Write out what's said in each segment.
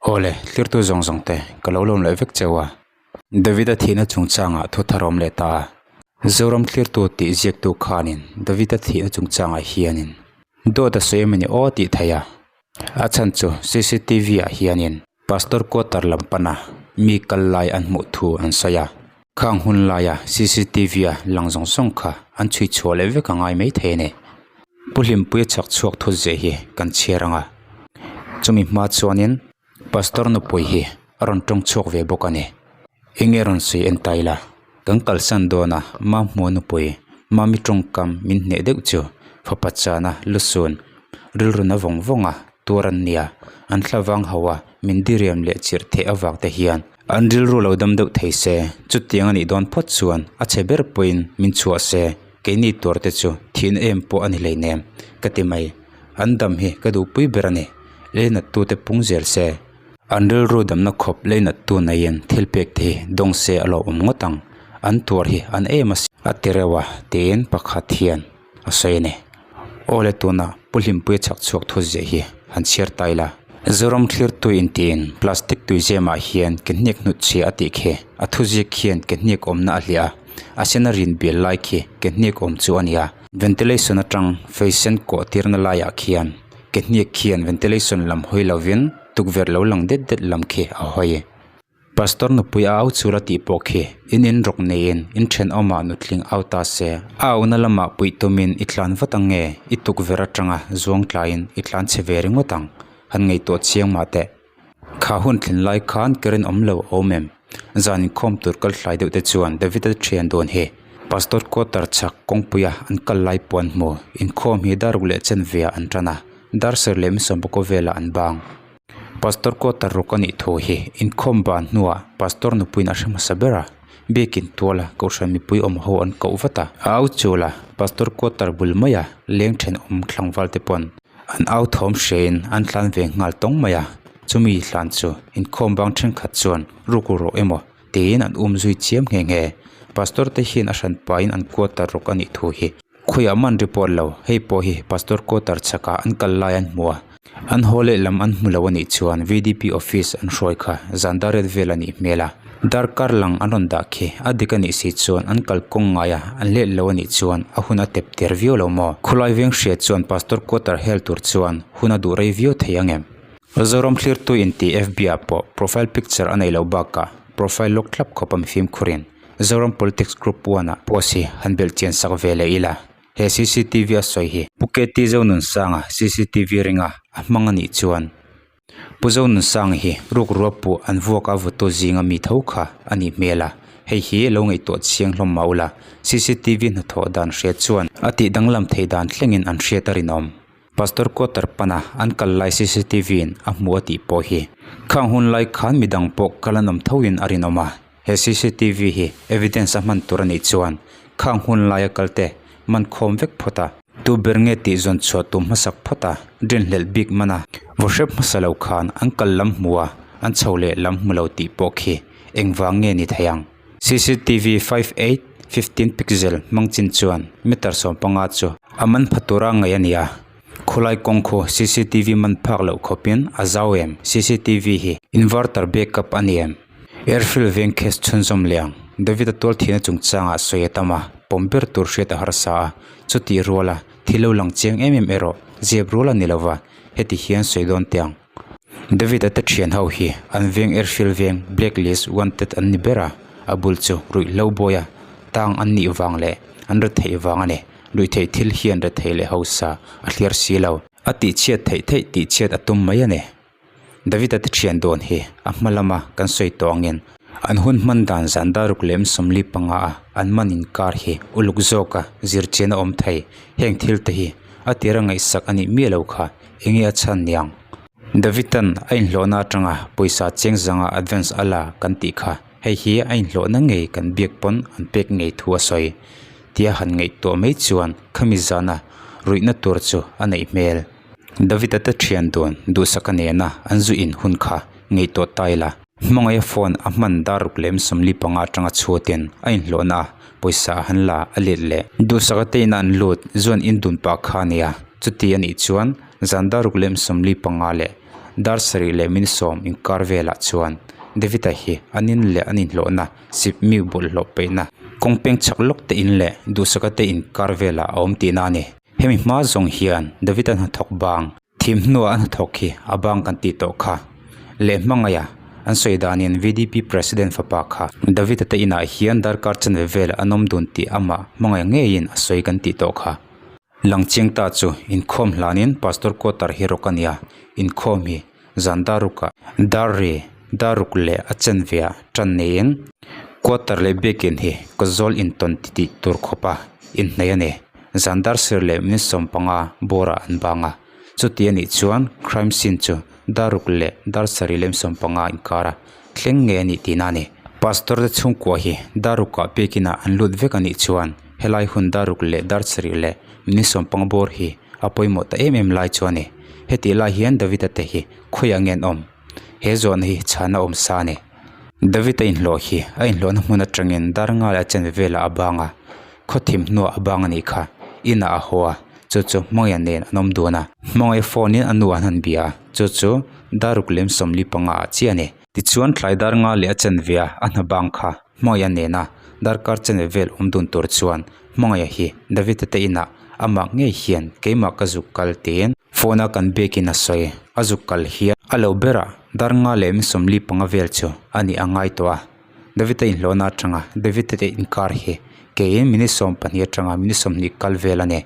Awle, tlirtu zawng zawng te ka lo lawm leh vek cheu a. Davida thihna chungchangah thu thar awm leh ta a. Zoram tlirtu tih ziaktu khanin Davida thihna chungchangah hianin dawt a sawi emawni aw tih theih a. A chhan chu cctv ah hianin Pastor quarter lam pana mi kal lai an hmuh thu an sawi a. Khang hun laia cctv a lang zawng zawng kha an chhui chhuah leh vek a ngai maithei a ni. Pu Hlimpuia chak chhuak thut zeh hi kan chhiar ang a, chumi hma chuanin Pastor nupui hi a rawn tawng chhuak ve bawk a ni. Enge rawn sawi en ta ila, kan kalsan dawn a Mamhmuh nupui Mami tawngkam min hneh deuh chu fapa chana lusun rilru na vawng vawng a tuar an nia, an thlavang ho a min diriam leh chirh theih avang te hian An rilru lo dam deuh thei se, chutiang a nih dawn phawt chuan a chhe ber pawhin min chhuah se, keini tuar te chu thihna em pawh a ni hleinem ka ti mai. An dam hi ka duhpui ber a ni, leinat tute pung zel se. An rilru damna khawp leinat tu neiin thil pek te hi dawng se a lo awm ngawt ang, an tuar hi an em a si. A ti reuh a, tiin pakhat hian a sawi a ni. Aw le tunah Pu Hlimpuia chhak chhuak thu ziah hi han chhiar ta ila. Zoram thlir tui intiin plastic tui zemah hian ke hniak hnut chhia a tih khi a thu ziak khian ke hniak awmna a hliah a, a sena rin bial lai khi ke hniak awm chu a ni a. Ventilation atang fei sen kawh tirna laiah khian ke hniak khian ventilation lam hawi lovin tukverh lo lang det det lam khi a hawi. Pastor nupui a au chul a tih pawh khi in in rawk neiin in thenawmah nutling au ta se. A auna lamah puih tumin i tlan vat ang nge i tukverh atanga zuang tlaiin i tlan chhe ve ringawt ang han ngaihtuah chiang mah teh. Kha hun thlen lai khan ka rinawm lo a awm em? Zan inkhawm tur kal hlai deuh te chuan David-a thian dawn hi Pastor quarter chhak kawngpuia an kal lai pawh an hmu. Inkhawm hi daruk leh chen veah an tan a, dar ser leh misawm pakua velah an bang. Pastor quarter ruk a nih thu hi inkhawm ban hnuah pastor nupuiin a hre hmasa ber a, biakin tuala kohhran mipui awm ho an koh vat a, a au chul a, pastor quarter bul maia leng thenawm tlangval te pawn an au thawm hrein an tlan ve nghal tawng mai a, chumi hlan chu inkhawm bang thenkhat chuan ruk rawh emaw tiin an um zui chiam nghe nghe, pastor te hian a hran pahin an quarter ruk a nih thu hi. Khawiah man report lo, hei pawh hi Pastor quarter chhakah an kal lai an hmu a, an haw leh lam an hmu lo a nih chuan VDP office an hruai kha zan dar ret vel a nih hmel a, darkar lang an rawn dah khi a dik a nih si chuan an kal kawng ngai a, an let lo a nih chuan a hun a tep ter viau lo maw? Khawlai veng hriat chuan Pastor quarter hel tur chuan hun a duh rei viau thei ang em? Zoram thlirtu inti FB ah pawh profile picture a nei lo bakah profile lock thlap khawp a mifimkhurin Zoram Politics Group one ah post hi han belh chian sak ve leh ila, he cctv a sawi hi. Pu KT Zonunsanga cctv ringa a hmang a nih chuan Pu Zonunsanga hi rukrua puh an vuak a vutu zinga mi tho kha a nih hmel a, hei hi lo ngaihtuah chiang hlawm mah ula, cctv hnathawh dan hriat chuan a tih danglam theih dan thlengin an hriat a rinawm. Pastor quarter pana an kal lai cctv in a hmu a tih pawh hi khang hun lai khan midang pawh kal an awm thoin a rinawm a. He cctv hi evidence a hman tur a nih chuan khang hun laia kalte man khawm vek phawt a, tu ber nge tih zawn chhuah tum hmasak phawt a, rinhlelh bik man a, vaw hrep hmasa lo khan an kal lam hmu a, an chho leh lam hmu lo tih pawh khi engvang nge ni thei ang? Cctv 5 8 15 pixel hmang chin chuan meter 15 chu a man pha tura ngaih a ni a, khawlai kawng khu cctv man phak loh khawpin a zau em? Cctv hi inverter backup a ni em? Airfield veng case chhunzawm leh ang. David-a tual thihna chungchangah sawi a tam a, pawm ber tur hriat a harsa a, chutih ruala thil lo lang chiang em em erawh zep rual a ni lova, heti hian sawi dawn teh ang. David-a te thian ho hi an veng Airfield veng blacklist wanted an ni ber a, a bul chu ruihhlo bawia tang an nih vang leh an retheih vang a ni. Ruihtheih thil hian retheih leh hausa a hliar si lo. A tihchhiat theih theih tihchhiat a tum mai a ni. David-a te thian dawn hi a hma lama kan sawi tawh angin an hun hman dan zan daruk lem 45 a an man inkar hi uluk zawka zirchian a awm thei. Heng thil te hi a tira ngaihsak a nih miah lo kha enge a chhan niang? David-a'n a inhlawhna atanga pawisa cheng zanga advance a la kan tih kha hei hi a inhlawhna ngei kan biak pawn an pek ngei thu a sawi tia han ngaihtuah mai chuan khami zana ruihna tur chu a neih hmel. David-a te thian dun duhsaka nena an zu in hun kha ngaihtuah ta ila. Hmangaia phone a hman daruk lem 45 atanga chhuatin a inhlawhna a pawisa a han la a let leh. Duhsaka te ina an lut zuan in dun pah kha a nia. Chuti a nih chuan zan daruk lem 45 leh. Dar sarih leh min sawm inkar velah chuan David-a hi an in leh an inhlawhna sip mi bawlhhlawh peihna kawng peng chak lawk te in leh duhsaka te inkar velah a awm tihna a ni. Hemi hma zawng hian David-a hnathawk bang thim hnuah a hnathawk hi a bang kan tih tawh kha leh hmangaiha an sawi danin VDP President fapa kha David-a te inah hian darkar chanve velah an awm dun tih amah hmangaih ngeiin a sawi kan tih tawh kha. Lang chiang ta chu inkhawm hlanin Pastor quarter hi rawk a nia, inkhawm hi zan darukah dar ri daruk leh a chanveah tan neiin quarter leh biakin hi kawtzawl intawn titih tur khawpa inhnaih a ni. Zan dar sir leh minute 15 bawrah an bang a, chuti a nih chuan crime scene chu daruk leh dar sarih leh 15 inkar a thleng ngei a nih tihna a ni. Pastor te chhungkua hi darukah biakinah an lut vek a nih chuan helai hun daruk leh dar sarih leh minute 15 bawr hi a pawimawh ta em em lai chu a ni. Hetih lai hian David-a te hi khawiah nge an awm? He zawhna hi chhana awm sa a ni. David-a inhlawh hi a inhlawhna hmun atangin dar ngai a chen velah a bang a, khaw thim hnuah a bang a nih kha. Inah a haw a, chu chu Hmangaiha nen an awm dun a. Hmangaiha phone in a nu an han bia a, chu chu daruk lem 45 ah chiah a ni. Tichuan tlai dar nga leh a chen ve a, a hna bang kha Hmangaiha nena darkar chen vel awm dun tur chuan Hmangaiha hi David-a te inah amah ngei hian keimah ka zuk kal tiin phone a kan biakin a sawi. A zuk kal hian a lo berah dar nga leh mi 45 vel chu a nih a ngai tawh a. David-a inhlawhna atanga David-a te inkar hi keiin minute 12 atanga minute 20 kal vel a ni.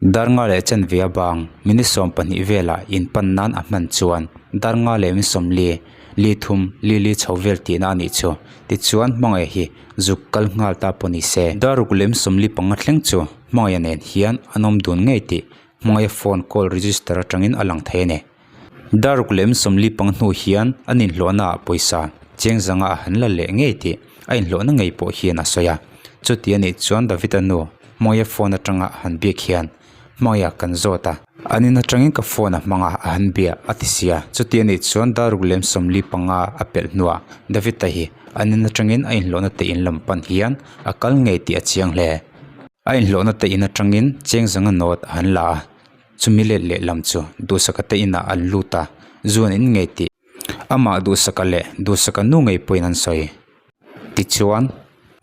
Dar nga leh chanve a bang minute 20 velah inpan nan a hman chuan dar nga leh mi 40 li thum li li chho vel tihna a nih chu. Tichuan Hmangaiha hi zuk kal nghal ta pawh ni se. Dar ruk lem 45 thleng chu Hmangaiha nen hian an awm dun ngei tih Hmangaiha phone call register atangin a lang thei a ni. Dar ruk lem 45 hnu hian an inhlawhna ah pawisa cheng zanga a han la leh ngei tih a inhlawhna ngei pawh hian a sawi a. Chuti a nih chuan David-a nu Hmangaiha phone atanga a han biak hian Hmangaiha kan zawt a. An in atangin ka phone a hmang a, a han bia a ti sia. Chuti a nih chuan dar ruk lem 45 a pelh hnuah David-a hi an in atangin a inhlawhna te in lam pan hian a kal ngei tih a chiang hle. A inhlawhna te in atangin cheng zanga nawt a han la a, chumi let lehlam chu Duhsaka te inah an lut a, zu an in ngei tih amah Duhsaka leh Duhsaka nu ngei pawhin an sawi. Tichuan,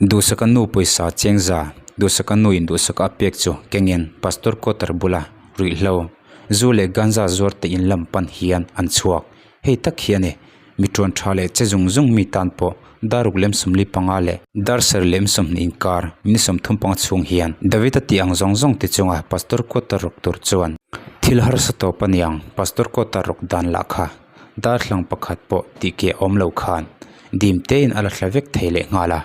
Duhsaka nu pawisa cheng za, Duhsaka nu in Duhsaka a pek chu kengin Pastor quarter bula ruihhlo, zu leh ganja zuar te in lam pan hian an chhuak. Hei tak hi a ni, mi tuan tha leh che zung zung mi tan pawh dar ruk lem 45 leh dar sarih lem 20 inkar minute 35 chhung hian David-a tih ang zawng zawng ti chunga Pastor quarter rawk tur chuan thil harsa tawp a niang, Pastor quarter rawk dan lah kha darthlang pakhat pawh tih keh a awm lo khan dim tein a la thla vek thei leh nghal a.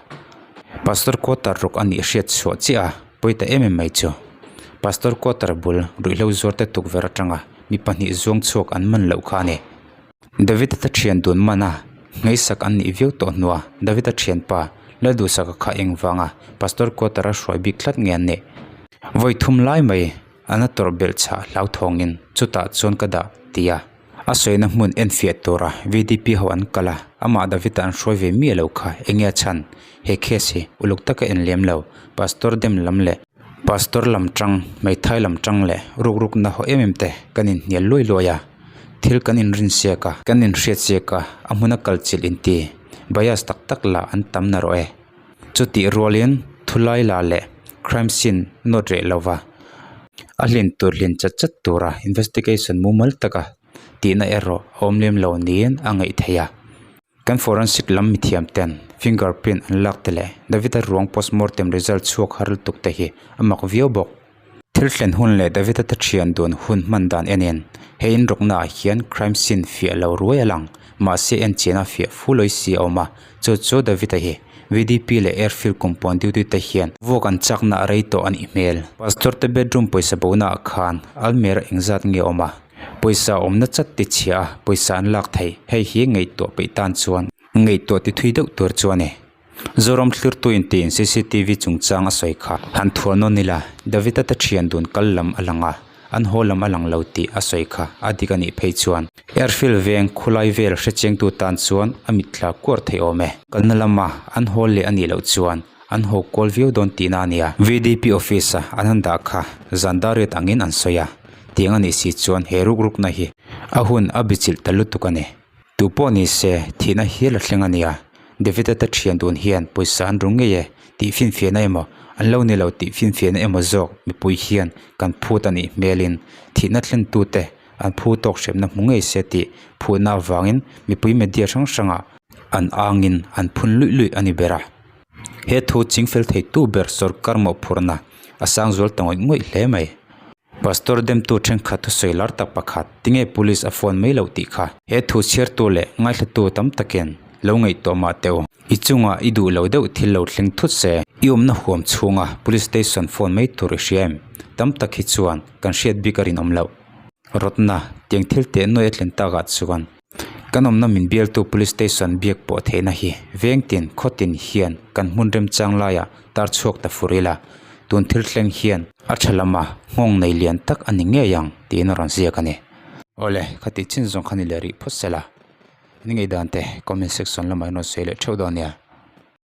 Pastor quarter rawk a nih hriat chhuah chiah a pawi ta em em mai chu. Pastor quarter bul ruihhlo zuar te tukverh atanga mi pahnih zuang chhuak an man loh kha a ni. David-a te thian dun man a ngeisak an nih viau tawh hnua David-a thianpa Lalduhsaka kha eng vanga Pastor quarter a hruai bik tlat nge an nih. Vawi thum lai mai an a tawrh belh chhah hlauthawngin chutah chuan ka dah ti a. A sawina hmun enfiah tura VDP ho an kal a, amah David-a an hruai ve miah lo kha enge a chhan? He case hi uluk taka en lem lo, Pastor dem lam leh Pastor lam tang, hmeithai lam tang leh ruk rukna haw em em te kan inhnial luai luai a, thil kan inrin siak a, kan inhriat siak a, a hmuna kal chilh inti bias tak tak lah an tam na rawh e. Chutih rualin thulai la leh crime scene nawt reh lova a hlin tur hlin chat chat tura investigation mumal taka tihna erawh a awm lem lo niin a ngaih theih a. Kan forensic lam mithiam ten finger print an lak te leh David-a ruang postmortem result chhuak har lutuk te hi a mak viau bawk. Thil thlen hun leh David-a te thian dun hun hman dan enin he inrawkna ah hian crime scene fiah lo ruai a lang. Mahse enchian a fiah fu lawi si a awm a, chu chu David-a hi VDP leh airfield compound duty te hian vuak an chakna a rei tawh a nih hmel. Pastor te bedroom pawisa bona ah khan almirah engzat nge a awm a, pawisa awmna chat ti chhia a pawisa an lak theih hei hi ngaihtuah peih tan chuan ngaihtuah ti thui deuh tur chu a ni. Zoram thlirtuin tiin cctv chungchang a sawi kha. Han thuah nawn ila, David-a te thian dun kal lam a lang a, an haw lam a lang lo tih a sawi kha a dik a nih phei chuan Airfield veng khulai vel hrechiangtu tan chuan a mitthla kuar theih awm e. Kalna lama an haw leh a nih loh chuan an haw kual viau dawn tihna a nia. VDP office-a an han dah kha zan dar riat angin an sawi a, tiang a nih si chuan he ruk rukna hi. A hun a bichilh ta lutuk a ni. Tu pawh ni se, thihna hial a thleng a nia. David-a te thian dun hian pawisa an ru ngei e tih finfiahna emaw, an lo ni lo tih finfiahna emaw zawk mipui hian kan phut a nih hmelin thihna thlentute an phu tawk hremna hmu ngei se tih phutna avangin mipui media hrang hrangah an angin an phun luih luih a ni ber a. He thu chingfel theitu ber sorkar mawhphurhna a sang zual ta ngawih ngawih hle mai. Pastor demtu thenkhat thusawi lar tak pakhat tinge police a phone mai loh tih kha. He thu chhiartu leh ngaithlatu tam takin lo ngaihtuah mah teh u. I chungah i duh lo deuh thil lo thleng thut se. I awmna huam chhunga police station phone mai tur i hria em? Tam tak hi chuan kan hriat bik a rinawm loh. Rawtna, tiang thil teh nuai a thlen takah chuan kan awmna min bialtu police station biak pawh theihna hi veng tin khaw tin hian kan hmun remchang laiah tar chhuak ta fur ila, tun thil thleng hian a tha lama nghawng nei lian tak a ni ngei ang tiin a rawn ziak a ni. Awle, khati chin zawng kha ni leh rih phawt se la, in ngei dan te comment section lamah in rawn sawi leh theuh dawn nia.